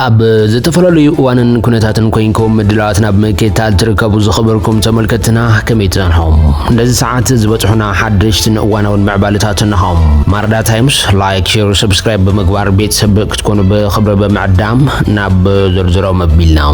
ኣብ ዝተፈላለዩ እዋንን ኩነታትን ኮይንኩም ምድላዋትና ብምክትታል ትርከቡ ዝኸበርኩም ተመልከትና ከመይ ትጸንሖም? ነዚ ሰዓት ዝበጽሑና ሓደሽትን እዋናውን ምዕባለታት እነሆም። ማርዳ ታይምስ ላይክ፣ ሼር፣ ሰብስክራይብ ብምግባር ቤተሰብ ክትኮኑ ብኽብሪ ብምዕዳም ናብ ዝርዝሮም ኣቢልና።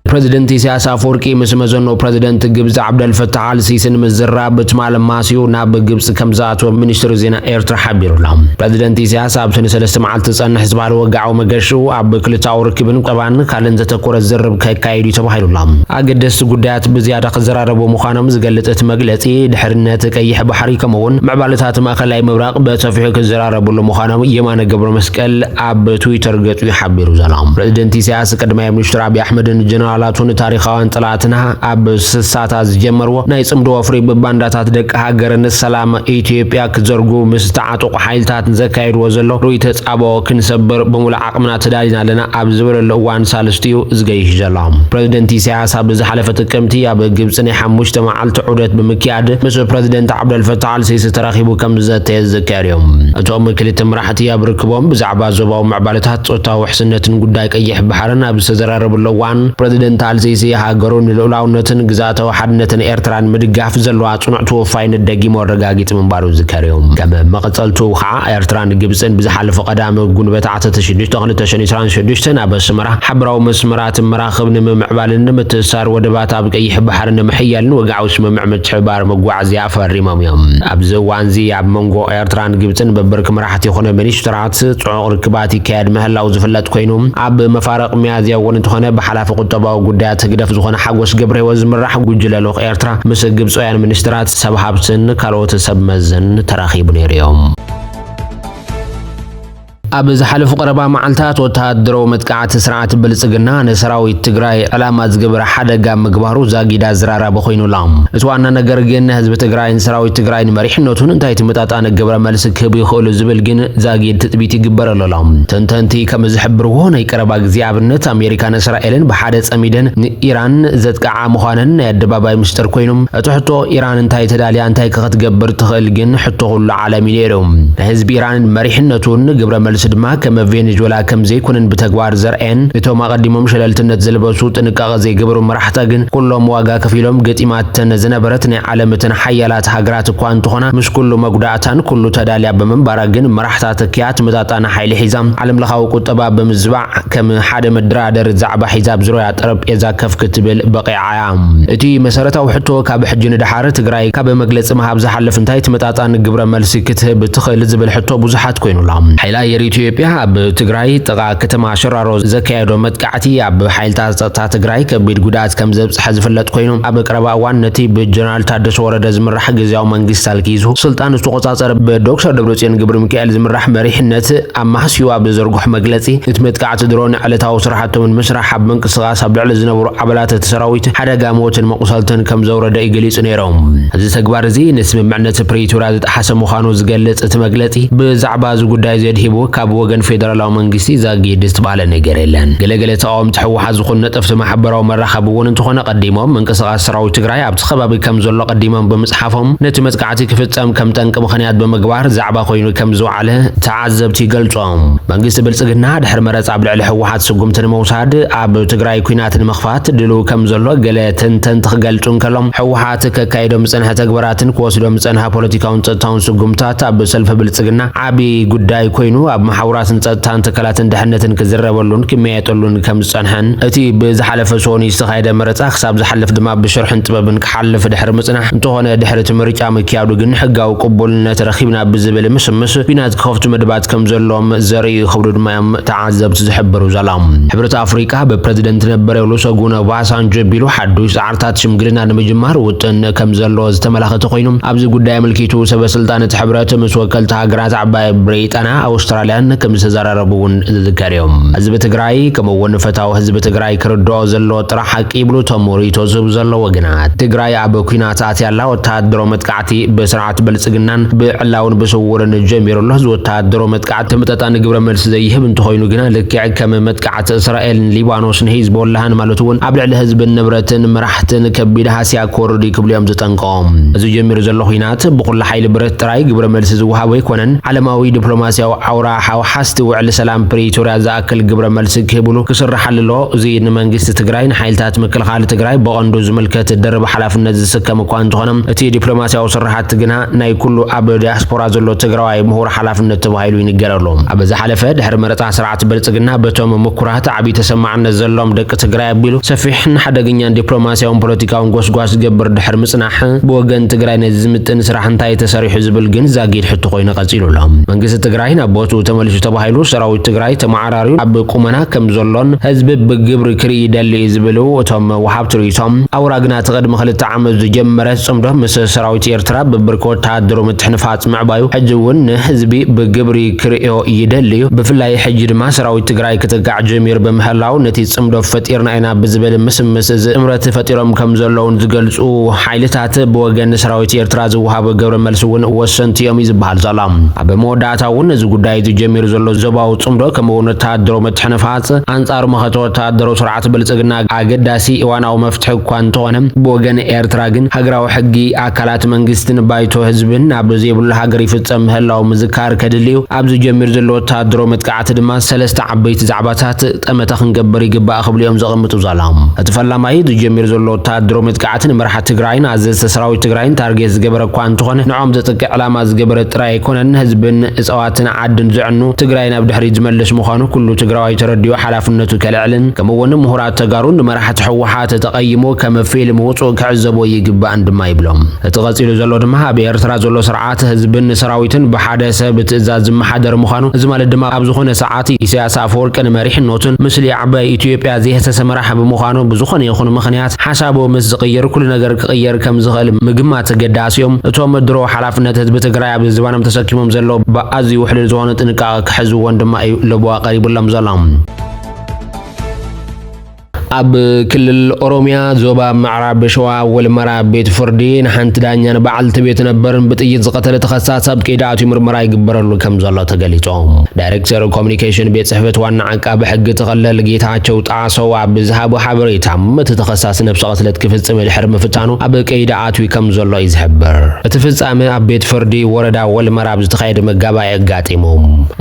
ፕረዚደንት ኢሳያስ ኣፈወርቂ ምስ መዘኖ ፕረዚደንት ግብጺ ዓብደልፈታሕ ኣልሲስን ምዝራብ ትማል ማስዩ ናብ ግብጺ ከም ዝኣተወ ሚኒስትሪ ዜና ኤርትራ ሓቢሩላ። ፕረዚደንት ኢሳያስ ኣብ ሰለስተ መዓልቲ ዝጸንሕ ዝበሃል ወግዓዊ መገሽኡ ኣብ ክልታዊ ርክብን ቀባን ካልእን ዘተኮረ ዝርብ ከካይዱ እዩ ተባሂሉላ። ኣገደስቲ ጉዳያት ብዝያዳ ክዘራረቡ ምዃኖም ዝገልጽ እቲ መግለጺ፣ ድሕርነት ቀይሕ ባሕሪ ከምኡውን ምዕባለታት ማእከላይ ምብራቕ በሰፊሑ ክዘራረቡሉ ምዃኖም የማነ ገብረ መስቀል ኣብ ትዊተር ገጹ እዩ ሓቢሩ ዘሎ። ፕረዚደንት ኢሳያስ ቀዳማይ ሚኒስትር ኣብይ ኣሕመድን ጀነራላቱን ታሪኻውያን ጸላእትና ኣብ ስሳታት ዝጀመርዎ ናይ ጽምዶ ወፍሪ ብባንዳታት ደቂ ሃገርን ሰላም ኢትዮጵያ ክዘርጉ ምስ ተዓጠቑ ሓይልታት ዘካየድዎ ዘሎ ርኡይ ተጻብኦ ክንሰብር ብምሉእ ዓቕምና ተዳሊና ኣለና ኣብ ዝበለሉ እዋን ሳልስቲ እዩ ዝገይሽ ዘሎ። ፕረዚደንት ኢሳያስ ኣብ ዝሓለፈ ጥቅምቲ ኣብ ግብጺ ናይ ሓሙሽተ መዓልቲ ዑደት ብምክያድ ምስ ፕረዚደንት ዓብደልፈታሕ ኣልሲሲ ተራኺቡ ከም ዝዘተየ ዝዝከር እዩ። እቶም ክልተ መራሕቲ ኣብ ርክቦም ብዛዕባ ዞባዊ ምዕባለታት፣ ጾታዊ ውሕስነትን ጉዳይ ቀይሕ ባሕርን ኣብ ዝተዘራረብሉ እዋን፣ ፕረዚደንት ኣልሲሲ ሃገሩ ንልኡላውነትን ግዝኣታዊ ሓድነትን ኤርትራ ንምድጋፍ ዘለዋ ጽኑዕ ተወፋይነት ደጊሙ ኣረጋጊጹ ምንባሩ ዝዝከር እዩ። ከም መቐጸልቱ ከዓ ኤርትራን ግብጽን ብዝሓለፈ ቀዳም ጉንበት ዓሰርተ ሽዱሽተ ክልተ ሽሕን ዕስራን ሽዱሽተን ኣብ ኣስመራ ሓበራዊ መስመራት መራኽብ ንምምዕባልን ንምትእስሳር ወደባት ኣብ ቀይሕ ባሕሪ ንምሕያልን ወግዓዊ ስምምዕ ምትሕብባር መጓዓዝያ ፈሪሞም እዮም። ኣብዚ እዋንዚ ኣብ መንጎ ኤርትራን ግብጽን ብብርኪ መራሕቲ ይኹን ሚኒስትራት ጽዑቕ ርክባት ይካየድ ምህላው ዝፍለጥ ኮይኑ፣ ኣብ መፋርቕ ሚያዝያ እውን እንተኾነ ብሓላፊ ቁጠባዊ ጉዳያት ህግደፍ ዝኾነ ሓጎስ ገብረህይወት ዝምራሕ ጉጅለ ልኡኽ ኤርትራ ምስ ግብጻውያን ሚኒስትራት፣ ሰብ ሃብትን ካልኦት ሰብ መዝን ተራኺቡ ነይሩ እዮም። ኣብ ዝሓለፉ ቀረባ መዓልታት ወተሃደራዊ መጥቃዕቲ ስርዓት ብልጽግና ንሰራዊት ትግራይ ዕላማ ዝገበረ ሓደጋ ምግባሩ ዛጊድ ኣዘራራቢ ኮይኑላ። እቲ ዋና ነገር ግን ህዝቢ ትግራይን ሰራዊት ትግራይን መሪሕነቱን እንታይ ተመጣጣኒ ግብረ መልሲ ክህቡ ይኽእሉ ዝብል ግን ዛጊድ ትጽቢት ይግበረሉ ኣሎ። ተንተንቲ ከም ዝሕብርዎ ናይ ቀረባ ግዜ ኣብነት ኣሜሪካን እስራኤልን ብሓደ ጸሚደን ንኢራን ዘጥቅዓ ምዃነን ናይ ኣደባባይ ምስጢር ኮይኑ፣ እቲ ሕቶ ኢራን እንታይ ተዳልያ እንታይ ከ ክትገብር ትኽእል ግን ሕቶ ኩሉ ዓለም እዩ ነይሩ። ንህዝቢ ኢራንን መሪሕነቱን ግብረ መልሲ ድማ ከም ቬኔዙዌላ ከም ዘይኮነን ብተግባር ዘርአየን፣ እቶም ኣቐዲሞም ሸለልትነት ዝለበሱ ጥንቃቐ ዘይገበሩ መራሕታ ግን ኩሎም ዋጋ ከፊሎም ገጢማተን ዝነበረት ናይ ዓለም እተን ሓያላት ሃገራት እኳ እንተኾና ምስ ኩሉ መጉዳእታን ኩሉ ተዳልያ ብምንባራ ግን መራሕታ ተኪያ ተመጣጣኒ ሓይሊ ሒዛ ዓለም ለኻዊ ቁጠባ ብምዝባዕ ከም ሓደ መደራደሪ ዛዕባ ሒዛ ኣብ ዙርያ ጠረጴዛ ከፍ ክትብል በቒዓ እያ። እቲ መሰረታዊ ሕቶ ካብ ሕጂ ንደሓር ትግራይ ካብ መግለጺ ምሃብ ዝሓልፍ እንታይ ተመጣጣኒ ግብረ መልሲ ክትህብ ትኽእል ዝብል ሕቶ ብዙሓት ኮይኑላ። ሓይሊ ኣየር ኢትዮጵያ ኣብ ትግራይ ጥቓ ከተማ ሽራሮ ዘካየዶ መጥቃዕቲ ኣብ ሓይልታት ጸጥታ ትግራይ ከቢድ ጉድኣት ከም ዘብጽሐ ዝፍለጥ ኮይኑ ኣብ ቀረባ እዋን ነቲ ብጀነራል ታደሰ ወረደ ዝምራሕ ግዝያዊ መንግስቲ ኣልኪዙ ስልጣን ዝተቆጻጸረ ብዶክተር ደብረጽዮን ገብረ ሚካኤል ዝምራሕ መሪሕነት ኣማህስዩ ኣብ ዘርግሖ መግለጺ፣ እቲ መጥቃዕቲ ድሮን ዕለታዊ ስራሕቶም ንምስራሕ ኣብ ምንቅስቓስ ኣብ ልዕሊ ዝነበሩ ኣባላት እቲ ሰራዊት ሓደጋ ሞትን መቑሰልትን ከም ዘውረደ እዩ ገሊጹ ነይሮም። እዚ ተግባር እዚ ንስምምዕነት ፕሪቶርያ ዝጠሓሰ ምዃኑ ዝገልጽ እቲ መግለጺ፣ ብዛዕባ እዚ ጉዳይ ዘድሂቡ ካብ ወገን ፌደራላዊ መንግስቲ ዛጊድ ዝተባህለ ነገር የለን። ገለገለ ተቃወምቲ ህወሓት ዝኾኑ ነጠፍቲ ማሕበራዊ መራኸቢ እውን እንተኾነ ቀዲሞም ምንቅስቓስ ሰራዊት ትግራይ ኣብቲ ከባቢ ከም ዘሎ ቀዲሞም ብምጽሓፎም ነቲ መጥቃዕቲ ክፍጸም ከም ጠንቂ ምኽንያት ብምግባር ዛዕባ ኮይኑ ከም ዝወዓለ ተዓዘብቲ ይገልጾም። መንግስቲ ብልጽግና ድሕሪ መረጻ ኣብ ልዕሊ ህወሓት ስጉምቲ ንምውሳድ ኣብ ትግራይ ኲናት ንምኽፋት ድልው ከም ዘሎ ገለ ተንተንቲ ክገልጹ እንከሎም፣ ህወሓት ከካይዶም ዝጸንሐ ተግባራትን ክወስዶም ዝጸንሐ ፖለቲካውን ጸጥታውን ስጉምታት ኣብ ሰልፊ ብልጽግና ዓቢ ጉዳይ ኮይኑ ኣብ መሓውራትን ጸጥታን ትካላትን ድሕነትን ክዝረበሉን ክመያየጠሉን ከም ዝጸንሐን እቲ ብዝሓለፈ ሰኑይ ዝተኻየደ መረጻ ክሳብ ዝሓልፍ ድማ ብሽርሕን ጥበብን ክሓልፍ ድሕሪ ምጽናሕ እንተኾነ ድሕሪ እቲ ምርጫ ምክያዱ ግን ሕጋዊ ቅቡልነት ረኺብና ብዝብል ምስምስ ኲናት ክኸፍቱ መደባት ከም ዘለዎም ዘርእዩ ክብሉ ድማ እዮም ተዓዘብቲ ዝሕብሩ ዘለዉ። ሕብረት ኣፍሪቃ ብፕረዚደንት ነበር ኦሉሰጉን ኦባሳንጆ ኣቢሉ ሓዱሽ ጻዕርታት ሽምግልና ንምጅማር ውጥን ከም ዘሎ ዝተመላኸተ ኮይኑ፣ ኣብዚ ጉዳይ ኣመልኪቱ ሰበ ስልጣን እቲ ሕብረት ምስ ወከልቲ ሃገራት ዓባይ ብሪጣንያ፣ ኣውስትራልያን ከም ዝተዘራረቡ እውን ዝዝከር እዩ። ህዝቢ ትግራይ ከምኡ እውን ፈታዊ ህዝቢ ትግራይ ክርድኦ ዘለዎ ጥራሕ ሓቂ ይብሉ እቶም ርእይቶ ዝህቡ ዘለዉ ወገናት። ትግራይ ኣብ ኲናት ኣትያ ኣላ። ወተሃደራዊ መጥቃዕቲ ብስርዓት ብልጽግናን ብዕላውን ብስውርን ጀሚሩ ኣሎ። እዚ ወተሃደራዊ መጥቃዕቲ ተመጣጣኒ ግብረ መልሲ ዘይህብ እንተኾይኑ ግና ልክዕ ከም መጥቃዕቲ እስራኤልን ሊባኖስን ሂዝቦላህን ማለት እውን ኣብ ልዕሊ ህዝብን ንብረትን መራሕትን ከቢድ ሃስያ ክወርድ እዩ ክብሉ እዮም ዝጠንቀቑ። እዚ ጀሚሩ ዘሎ ኲናት ብኹሉ ሓይሊ ብረት ጥራይ ግብረ መልሲ ዝወሃቦ ኣይኮነን። ዓለማዊ ዲፕሎማስያዊ ኣውራ ሓውሓዝቲ ውዕሊ ሰላም ፕሪቶርያ ዝኣክል ግብረ መልሲ ክህብሉ ክስርሓሉ ኣሎ። እዚ ንመንግስቲ ትግራይ፣ ንሓይልታት ምክልኻል ትግራይ ብቐንዱ ዝምልከት ድርብ ሓላፍነት ዝስከም እኳ እንተኾነ፣ እቲ ዲፕሎማሲያዊ ስራሓት ግና ናይ ኩሉ ኣብ ዲያስፖራ ዘሎ ትግራዋይ ምሁር ሓላፍነት ተባሂሉ ይንገረሉ። ኣብ ዝሓለፈ ድሕሪ መረፃ ስርዓት ብልፅግና በቶም ምኩራት ዓብዪ ተሰማዕነት ዘለዎም ደቂ ትግራይ ኣቢሉ ሰፊሕን ሓደገኛን ዲፕሎማሲያውን ፖለቲካውን ጎስጓስ ዝገብር ድሕሪ ምፅናሕ፣ ብወገን ትግራይ ነዚ ዝምጥን ስራሕ እንታይ ተሰሪሑ ዝብል ግን ዛጊድ ሕቶ ኮይኑ ቀፂሉ ኣሎ። መንግስቲ ትግራይ ናብ ቦትኡ ተመሊሱ ተባሂሉ ሰራዊት ትግራይ ተመዓራርዩ ኣብ ቁመና ከም ዘሎን ህዝቢ ብግብሪ ክርኢ ይደሊ እዩ ዝብሉ እቶም ወሃብቲ ርእይቶም፣ ኣውራ ግና እቲ ቅድሚ ክልተ ዓመት ዝጀመረ ጽምዶ ምስ ሰራዊት ኤርትራ ብብርኪ ወተሃደሩ ምትሕንፋጽ ምዕባዩ ሕጂ እውን ንህዝቢ ብግብሪ ክርእዮ ይደሊ እዩ። ብፍላይ ሕጂ ድማ ሰራዊት ትግራይ ክትካዕ ጀሚሩ ብምህላው ነቲ ጽምዶ ፈጢርና ኢና ብዝብል ምስምስ እዚ ጥምረት ፈጢሮም ከም ዘለውን ዝገልጹ ሓይልታት ብወገን ሰራዊት ኤርትራ ዝወሃቦ ግብረ መልሲ እውን ወሰንቲ እዮም እዩ ዝበሃል ዘሎ። ኣብ መወዳእታ እውን ነዚ ጉዳይ እዚ ጀሚሩ ዘሎ ዞባዊ ጽምዶ ከምኡ እውን ወተሃደራዊ ምትሕንፋጽ ኣንጻር መኸተ ወተሃደራዊ ስርዓት ብልጽግና ኣገዳሲ እዋናዊ መፍትሒ እኳ እንተኾነ፣ ብወገን ኤርትራ ግን ሃገራዊ ሕጊ ኣካላት መንግስትን ባይቶ ህዝብን ኣብ ዘይብሉ ሃገር ይፍጸም ምህላው ምዝካር ከድሊ እዩ። ኣብዚ ጀሚሩ ዘሎ ወተሃደራዊ መጥቃዕቲ ድማ ሰለስተ ዓበይቲ ዛዕባታት ጠመተ ክንገብር ይግባእ ክብሉ እዮም ዘቐምጡ ዘለዉ። እቲ ፈላማይ ዝጀሚሩ ዘሎ ወተሃደራዊ መጥቃዕቲ ንመራሕቲ ትግራይን ኣዘዝቲ ሰራዊት ትግራይን ታርጌት ዝገበረ እኳ እንተኾነ፣ ንዖም ዘጥቅዕ ዕላማ ዝገበረ ጥራይ ኣይኮነን፣ ህዝብን እፅዋትን ዓድን ዘዕኑ ትግራይ ናብ ድሕሪት ዝመልስ ምዃኑ ኩሉ ትግራዋይ ተረዲኡ ሓላፍነቱ ከልዕልን፣ ከምኡ እውን ምሁራት ተጋሩ ንመራሕቲ ህወሓት ተቐይሞ ከም ፊልም ውፁእ ክዕዘቦ ይግባእን ድማ ይብሎም። እቲ ቀፂሉ ዘሎ ድማ ኣብ ኤርትራ ዘሎ ስርዓት ህዝብን ሰራዊትን ብሓደ ሰብ ትእዛዝ ዝመሓደር ምዃኑ፣ እዚ ማለት ድማ ኣብ ዝኾነ ሰዓት ኢሳያስ ኣፈወርቂ ንመሪሕነቱን ምስሊ ዓባይ ኢትዮጵያ ዘየህሰሰ መራሕ ብምዃኑ፣ ብዝኾነ ይኹን ምኽንያት ሓሳቡ ምስ ዝቕይር ኩሉ ነገር ክቕየር ከም ዝኽእል ምግማት ኣገዳሲ እዮም። እቶም ድሮ ሓላፍነት ህዝቢ ትግራይ ኣብ ዝባኖም ተሰኪሞም ዘለዉ ብኣዝዩ ውሕሉል ዝኾነ ጥንቃቐ ክሕዝዎን ድማ እዩ ለበዋ ቀሪቡሎም ዘሎ። ኣብ ክልል ኦሮሚያ ዞባ ምዕራብ ሸዋ ወልመራ ቤት ፍርዲ ንሓንቲ ዳኛ ንበዓልቲ ቤት ነበርን ብጥይት ዝቐተለ ተኸሳሲ ኣብ ቀይዲ ኣትዩ ምርመራ ይግበረሉ ከም ዘሎ ተገሊጹ። ዳይሬክተር ኮሚኒኬሽን ቤት ጽሕፈት ዋና ዓቃቢ ሕጊ ተኸለል ጌታቸው ጣሰው ኣብ ዝሃቦ ሓበሬታ፣ እቲ ተኸሳሲ ነብሰ ቅትለት ክፍጽም ድሕሪ ምፍታኑ ኣብ ቀይዲ ኣትዩ ከም ዘሎ እዩ ዝሕብር። እቲ ፍጻመ ኣብ ቤት ፍርዲ ወረዳ ወልመራ ኣብ ዝተኻየደ መጋባእያ ኣጋጢሙ።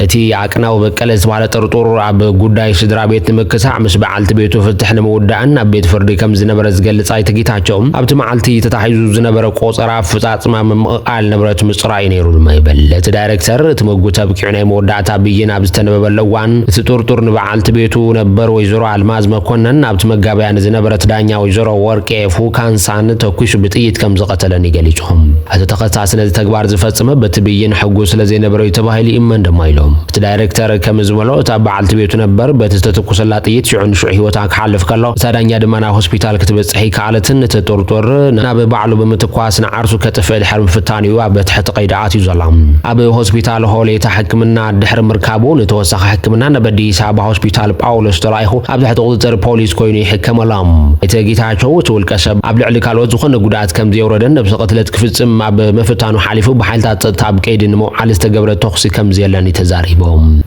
እቲ ኣቅናዊ በቀለ ዝተባህለ ጥርጡር ኣብ ጉዳይ ስድራ ቤት ንምክሳዕ ምስ በዓልቲ ቤቱ ፍትሕ ንምውዳእን ኣብ ቤት ፍርዲ ከም ዝነበረ ዝገልጽ ኣይተ ጌታቸው፣ ኣብቲ መዓልቲ ተታሒዙ ዝነበረ ቆጸራ ኣፈጻጽማ ምምቕቓል ንብረት ምጽራይ ነይሩ ድማ ይብል። እቲ ዳይሬክተር፣ እቲ ምጉት ኣብቂዑ ናይ መወዳእታ ብይን ኣብ ዝተነበበሉ እዋን፣ እቲ ጥርጡር ንበዓልቲ ቤቱ ነበር ወይዘሮ ኣልማዝ መኮነን ኣብቲ መጋበያ ንዝነበረት ዳኛ ወይዘሮ ወርቄ ፉካንሳን ተኩሱ ብጥይት ከም ዝቐተለን እዩ ገሊጹ። እቲ ተኸሳሲ ነዚ ተግባር ዝፈጸመ በቲ ብይን ሕጉስ ስለ ዘይነበረ እዩ ተባሂሉ ይእመን ድማ ኢሎም። እቲ ዳይሬክተር ከም ዝበሎ፣ እታ በዓልቲ ቤቱ ነበር በቲ ዝተተኮሰላ ጥይት ሽዑ ንሽዑ ህይወታ ክሓልፍ ከሎ፣ እታ ዳኛ ድማ ናብ ሆስፒታል ክትበጽሕ ኣይከኣለትን። እቲ ጥርጡር ናብ ባዕሉ ብምትኳስ ንዓርሱ ከጥፍእ ድሕሪ ምፍታኑ እዩ ኣብ ትሕቲ ቀይዲ ኣትዩ ዘሎ። ኣብ ሆስፒታል ሆሌታ ሕክምና ድሕሪ ምርካቡ፣ ንተወሳኺ ሕክምና ናብ ኣዲስ ኣበባ ሆስፒታል ጳውሎስ ተላኢኹ ኣብ ትሕቲ ቁጽጽር ፖሊስ ኮይኑ ይሕከም ኣሎ። ኣይተ ጌታቸው፣ እቲ ውልቀ ሰብ ኣብ ልዕሊ ካልኦት ዝኾነ ጉድኣት ከም ዘየውረደን ነብሰ ቅትለት ክፍጽም ኣብ ምፍታኑ ሓሊፉ ብሓይልታት ጸጥታ ኣብ ቀይዲ ንምውዓል ዝተገብረ ተኹሲ ከም ዘየለን እዩ ተዛሪቡ።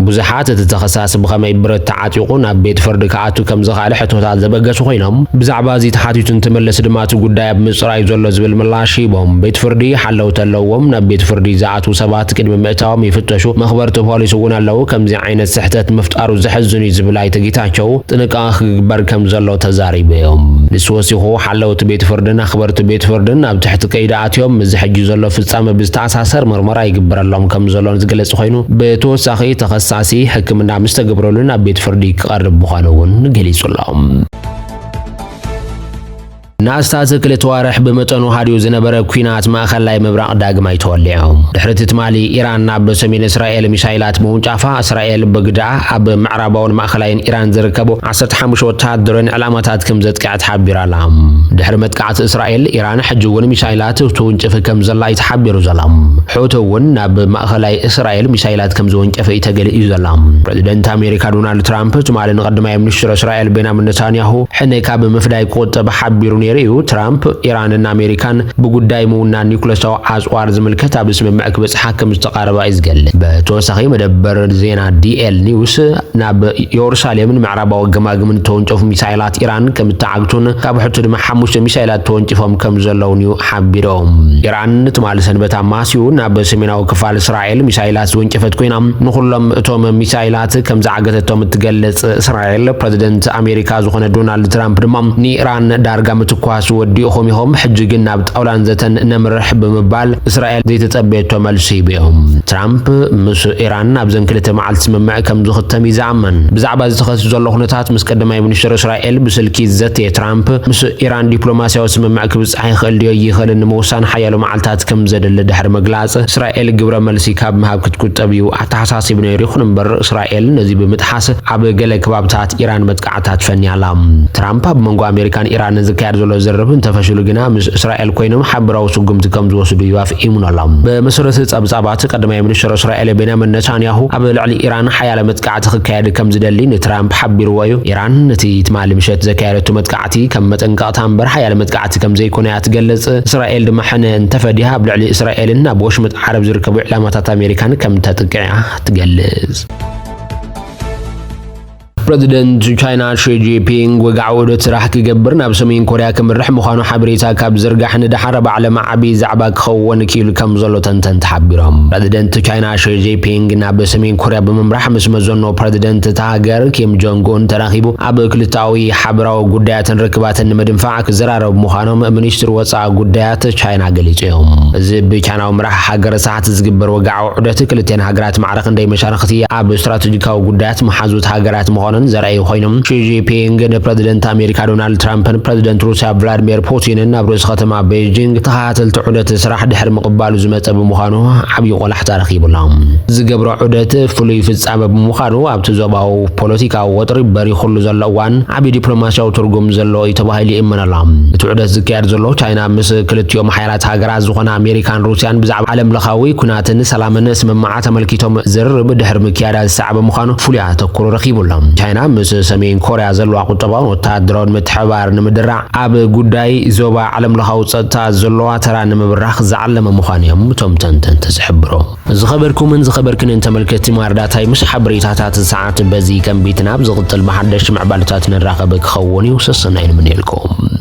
ብዙሓት እቲ ተኸሳሲ ብኸመይ ብረት ተዓጢቑ ናብ ቤት ፍርዲ ክኣቱ ከም ዝኸኣለ ሕቶታት ዘበገሱ ኮይኖም፣ ብዛዕባ እዚ ተሓቲቱ እንትመልስ ድማ እቲ ጉዳይ ኣብ ምጽራይ ዘሎ ዝብል ምላሽ ሂቦም። ቤት ፍርዲ ሓለውቲ ኣለዎም፣ ናብ ቤት ፍርዲ ዝኣትዉ ሰባት ቅድሚ ምእታዎም ይፍተሹ፣ መኽበርቲ ፖሊስ እውን ኣለዉ። ከምዚ ዓይነት ስሕተት ምፍጣሩ ዘሕዝን እዩ ዝብል ኣይተ ጌታቸው፣ ጥንቃቐ ክግበር ከም ዘሎ ተዛሪቡ እዮም። ንሱ ወሲኹ፣ ሓለውቲ ቤት ፍርድን ኣኽበርቲ ቤት ፍርድን ኣብ ትሕቲ ቀይዲ ኣትዮም፣ ምስዚ ሕጂ ዘሎ ፍጻመ ብዝተኣሳሰር ምርመራ ይግበረሎም ከም ዘሎን ዝገልጽ ኮይኑ፣ ብተወሳኺ ተኸሳሲ ሕክምና ምስ ተገብረሉ ናብ ቤት ፍርዲ ክቐርብ ምዃኑ እውን ገሊጹ ኣሎ። ንኣስታት ክልተ ዋርሕ ብመጠኑ ሃዲኡ ዝነበረ ኲናት ማእኸላይ ምብራቕ ዳግማይ ተወሊዑ። ድሕሪ እቲ ትማሊ ኢራን ናብ ሰሜን እስራኤል ሚሳይላት ምውንጫፋ፣ እስራኤል ብግዳ ኣብ ምዕራባውን ማእኸላይን ኢራን ዝርከቡ ዓሰርተ ሓሙሽተ ወተሃደራውያን ዕላማታት ከም ዘጥቅዐት ሓቢራ ኣላ። ድሕሪ መጥቃዕቲ እስራኤል፣ ኢራን ሕጂ እውን ሚሳይላት ትውንጭፍ ከም ዘላ እዩ ተሓቢሩ ዘሎ። ሑቲ እውን ናብ ማእኸላይ እስራኤል ሚሳይላት ከም ዝወንጨፈ እዩ ተገሊጹ ዘሎ። ፕረዚደንት ኣሜሪካ ዶናልድ ትራምፕ ትማሊ ንቀዳማይ ሚኒስትር እስራኤል ቤንያሚን ነታንያሁ ሕነ ካብ ምፍዳይ ክቑጠብ ሓቢሩ ነይሩ እዩ። ትራምፕ ኢራንን ኣሜሪካን ብጉዳይ ምውናን ኒውክለሳዊ ኣጽዋር ዝምልከት ኣብ ስምምዕ ክበጽሓ ከም ዝተቓረባ እዩ ዝገልጽ። ብተወሳኺ መደበር ዜና ዲኤል ኒውስ ናብ የሩሳሌምን ምዕራባዊ ገማግምን ተወንጨፉ ሚሳይላት ኢራን ከም እተዓግቱን ካብ ሕቱ ድማ ሓሙሽተ ሚሳይላት ተወንጭፎም ከም ዘለውን እዩ ሓቢሮም። ኢራን ትማሊ ሰንበት ኣማስዩ ናብ ሰሜናዊ ክፋል እስራኤል ሚሳይላት ዝወንጨፈት ኮይና ንኹሎም እቶም ሚሳይላት ከም ዝዓገተቶም እትገልጽ እስራኤል ፕረዚደንት ኣሜሪካ ዝኾነ ዶናልድ ትራምፕ ድማ ንኢራን ዳርጋ ምትኳስ ወዲእኹም ኢኹም፣ ሕጂ ግን ናብ ጣውላን ዘተን ነምርሕ ብምባል እስራኤል ዘይተጸበየቶ መልሲ ሂቡ እዮም። ትራምፕ ምስ ኢራን ኣብዘን ክልተ መዓልቲ ስምምዕ ከም ዝኽተም እዩ ዝኣምን። ብዛዕባ እዚ ተኸሲቱ ዘሎ ኩነታት ምስ ቀዳማይ ሚኒስትር እስራኤል ብስልኪ ዝዘተየ ትራምፕ ምስ ኢራን ዲፕሎማስያዊ ስምምዕ ክብጻሕ ይኽእል ድዮ ይኽእል ንምውሳን ሓያሎ መዓልታት ከም ዘድሊ ድሕሪ ምግላጽ እስራኤል ግብረ መልሲ ካብ ምሃብ ክትቁጠብ እዩ ኣተሓሳሲቡ ነይሩ። ይኹን እምበር እስራኤል ነዚ ብምጥሓስ ኣብ ገለ ከባብታት ኢራን መጥቃዕታት ፈንያ ኣላ። ትራምፕ ኣብ መንጎ ኣሜሪካን ኢራንን ዝካየድ ዘሎ ዝርርብ እንተፈሽሉ ግና ምስ እስራኤል ኮይኖም ሓበራዊ ስጉምቲ ከም ዝወስዱ እዩ ኣፍኢሙን ኣሎ። ብመሰረት ጸብጻባት ቀዳማይ ሚኒስትር እስራኤል ቤንያሚን ነታንያሁ ኣብ ልዕሊ ኢራን ሓያለ መጥቃዕቲ ክካየድ ከም ዝደሊ ንትራምፕ ሓቢርዎ እዩ። ኢራን ነቲ ትማሊ ምሸት ዘካየደቱ መጥቃዕቲ ከም መጠንቀቕታ እምበር ሓያለ መጥቃዕቲ ከም ዘይኮነ እያ ትገልጽ። እስራኤል ድማ ሕነ እንተፈዲያ ኣብ ልዕሊ እስራኤልን ኣብ ወሽመጥ ዓረብ ዝርከቡ ዕላማታት ኣሜሪካን ከም ተጥቅዕ እያ ትገልጽ። ፕረዚደንት ቻይና ሺ ጂንፒንግ ወግዓዊ ዑደት ስራሕ ክገብር ናብ ሰሜን ኮርያ ክምርሕ ምዃኑ ሓበሬታ ካብ ዝርጋሕ ንደሓር ኣብ ዓለም ዓቢ ዛዕባ ክኸውን ክኢሉ ከም ዘሎ ተንተንቲ ሓቢሮም። ፕረዚደንት ቻይና ሺ ጂንፒንግ ናብ ሰሜን ኮርያ ብምምራሕ ምስ መዘኖ ፕረዚደንት እታ ሃገር ኪም ጆንግ ኡን ተራኺቡ ኣብ ክልተኣዊ ሓበራዊ ጉዳያትን ርክባትን ንምድንፋዕ ክዘራረቡ ምዃኖም ሚኒስትር ወጻኢ ጉዳያት ቻይና ገሊጹ እዮም። እዚ ብቻይናዊ መራሒ ሃገር ሰዓት ዝግበር ወግዓዊ ዑደት ክልተን ሃገራት ማዕረ ክንደይ መሻርኽቲ ኣብ ስትራቴጂካዊ ጉዳያት መሓዙት ሃገራት ምዃነን ዘርእዩ ኮይኖም፣ ሺ ጂንፒንግ ንፕረዚደንት ኣሜሪካ ዶናልድ ትራምፕን ፕረዚደንት ሩስያ ቭላድሚር ፑቲንን ኣብ ርእሲ ከተማ ቤጂንግ ተኸታተልቲ ዑደት ስራሕ ድሕሪ ምቕባሉ ዝመጸ ብምዃኑ ዓብዪ ቆላሕታ ረኺቡላ። ዝገብሮ ዑደት ፍሉይ ፍጻመ ብምዃኑ ኣብቲ ዞባዊ ፖለቲካዊ ወጥሪ በሪኹሉ ዘሎ እዋን ዓቢ ዲፕሎማስያዊ ትርጉም ዘለዎ እዩ ተባሂሉ ይእመነላ። እቲ ዑደት ዝካየድ ዘሎ ቻይና ምስ ክልቲኦም ሓያላት ሃገራት ዝኾና ኣሜሪካን ሩስያን ብዛዕባ ዓለም ለኻዊ ኩናትን ሰላምን ስምምዓ ተመልኪቶም ዝርርብ ድሕሪ ምክያዳ ዝሰዓበ ምዃኑ ፍሉይ ኣተኩሮ ረኺቡሎ። ቻይና ምስ ሰሜን ኮርያ ዘለዋ ቁጠባውን ወተሃደራውን ምትሕብባር ንምድራዕ ኣብ ጉዳይ ዞባ ዓለም ለኻዊ ጸጥታ ዘለዋ ተራ ንምብራኽ ዝዓለመ ምዃኑ እዮም እቶም ተንተንቲ ዝሕብሩ። ዝኸበርኩምን ዝኸበርክንን ተመልከትቲ ማርዳ ታይምስ ሓበሬታታት ሰዓት በዚ ከንቢትና፣ ኣብ ዝቕጽል ብሓደሽ ምዕባለታት ንራኸብ ክኸውን እዩ። ሰሰናይ ንምንየልኩም።